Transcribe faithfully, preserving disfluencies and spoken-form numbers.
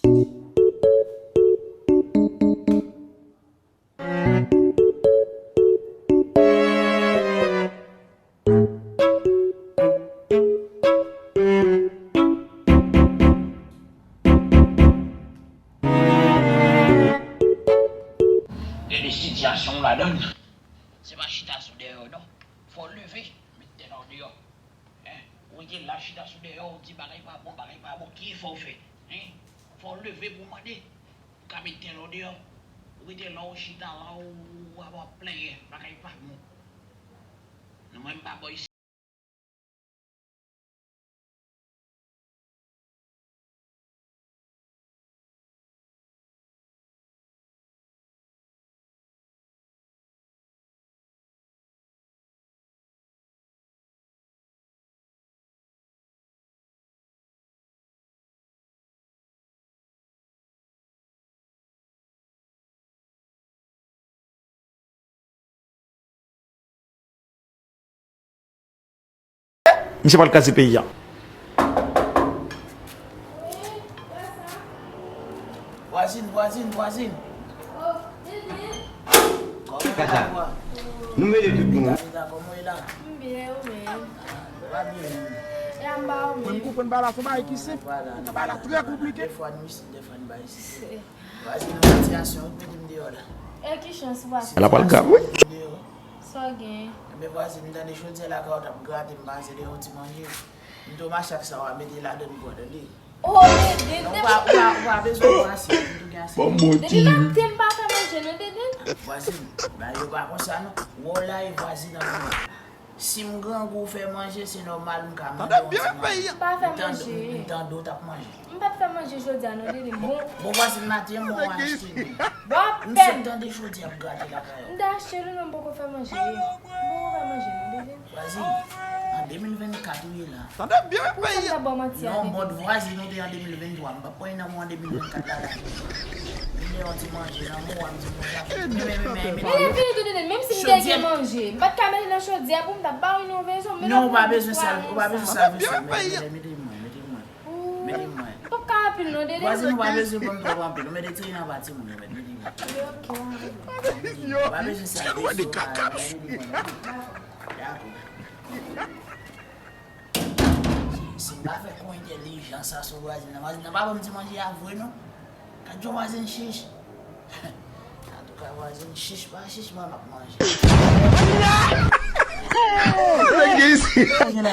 Gen de sitiyasyon ladan l, se pa chita sou dèyè w non. Fò w leve, met tèt la w deyò. Hein? Ou rete la chita sou dèyè w, di bagay pa bon, bagay pa bon, ki efò w fè? Hein? Fò w leve pou w mande. Ou ka met tèt la w deyò. Ou rete la w chita la, w ap, w ap plenyen, bagay pa bon. Non, mwen m pa bò isi. Misye pral kraze peyi a. Vwazin, vwazin, vwazin. Kòman w ye? Nou mele tout nou. Kòman w ye la? M byen, ou menm? Ou pa byen menm. E a m ba ou menm. Mwen, m konprann bagay la, se yon bagay ki senp. Bagay la trè konplike. Defwa n isit, defwa n pa isit. Vwazin, nan sitiyasyon, ou mete m deyò la. E ki chans, vwazin? L ap pral grav, wi. Sa w gen? Enben, vwazin, m tande chodyè lakay ou t ap grate, m pase deyò yon ti manje. M tou mache ak sa w a mete ladan pou w tande. Oh, Deden, non, ou pa, ou pa, ou pa bezwen pran asyèt, m tou gen asyèt. Deden, m ap te m pa fè manje, non, Deden. Vwazin, bagay yo pa konsa, non. Wè w la, e vwazin an mwen. Si m grangou fè manje, se nòmal m ka mande yon ti manje. M pa fè manje. M tande w t ap manje. M pa t fè manje jodi a non, Dede. Bon, bon, vwazin maten, mwen achte li. Bon, m sot tande chodi ap grate lakay ou. M te achte li, non, m poko fè manje. M poko fè manje non, Dede. Vwazin, an de mil vennkat ou ye la. Tande byen, wi, peyi a. Pou sa m t ap ba w manti a, Dede? Non, mòd vwazin ou te an de mil venntwa, m p ap pran nan mwen an de mil vennkat la la. Vin de yon ti manje nan mwen, m di konsa. Men, men, men, men, men. Mete vin tou, Dede, menm si m te gen manje, m pa t ka mete nan chodyè pou m t ap ba w yon vezon. Non, ou pa bezwen sa, ou pa bezwen sa, vezon. Mete, mete, mete mwen, mete mwen. Mete mwen. M p ap ka anpil non, Dede. Vwazin, ou pa bezwen ban m twòp anpil. Ou mete ti nan pati moun yo mete, mete mwen. Ok, ok. Ou pa bezwen sa, vezon, mete mwen. Dakò. Si m pa fè kou entèlijan sa sou vwazin nan, vwazin nan pa ban m ti manje a vre non. Gad yon vwazin chich. Antouka, vwazin chich pa chich, mwen m ap manje. Nèg isi.